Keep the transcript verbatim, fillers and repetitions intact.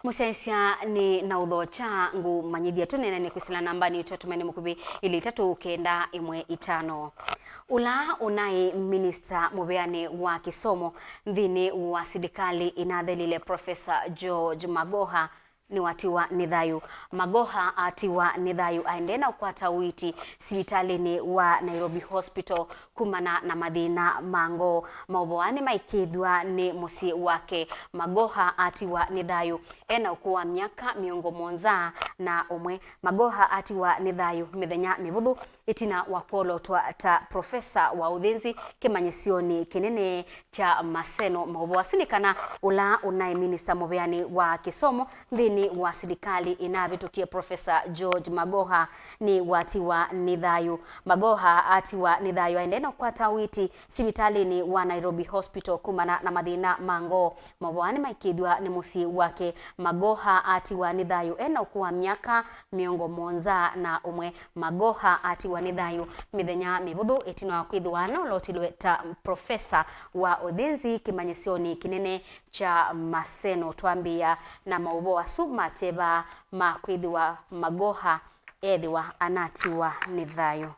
Mũsyaĩĩsya nĩ na ũthokya ngũmanyĩthya tũneenanĩe kwĩsĩla nambanĩ itũ ya tũmene mũkuvĩ ilĩ itatũ kenda ĩmwe itano. Ũla ũnaĩ minista mũveanĩ wa kĩsomo nthĩnĩ wa silikalĩ ĩnathelile, Professor George Magoha, nĩwatiwa nĩ thayũ. Magoha atiwa nĩ thayũ aendee na ũkwata ũiiti sivitalĩnĩ wa Nairobi Hospital kumana na mathĩna ma ngoo. Maũvoo aa nĩmaĩkĩĩthw'a nĩ mũsyĩ wake. Magoha atiwa nĩ thayũ ena ũkũũ wa myaka mĩongo mũonza na ũmwe. Magoha atiwa nĩ thayũ mĩthenya mĩvũthũ ĩtina wa kwolotwa ta profesa wa ũthĩnzi kĩmanyĩsyonĩ kĩnene kya Maseno. Maũvoo asu nĩ kana ũla ũnaĩ minista mũveanĩ wa kĩsomo nthĩnĩ wa silikalĩ ĩnavĩtũkie, Professor George Magoha, nĩwatiwa nĩ thayũ. Magoha atiwa nĩ thayũ aendee na ũkwata ũiiti sivitalĩnĩ wa Nairobi Hospital kumana na mathĩna ma ngoo. Maũvoo aa nĩmaĩkĩĩthw'a nĩ mũsyĩ wake. Magoha atiwa nĩ thayũ ena ũkũũ wa myaka mĩongo mũonza na ũmwe. Magoha atiwa nĩ thayũ mĩthenya mĩvũthũ ĩtina wa kwĩthĩwa analotilwe ta profesa wa ũthĩnzi kĩmanyĩsyonĩ kĩnene kya Maseno. Twambĩĩa na maũvoo asu matevaa ma kwĩthĩwa Magoha ethĩwa anatiwa nĩ thayũ.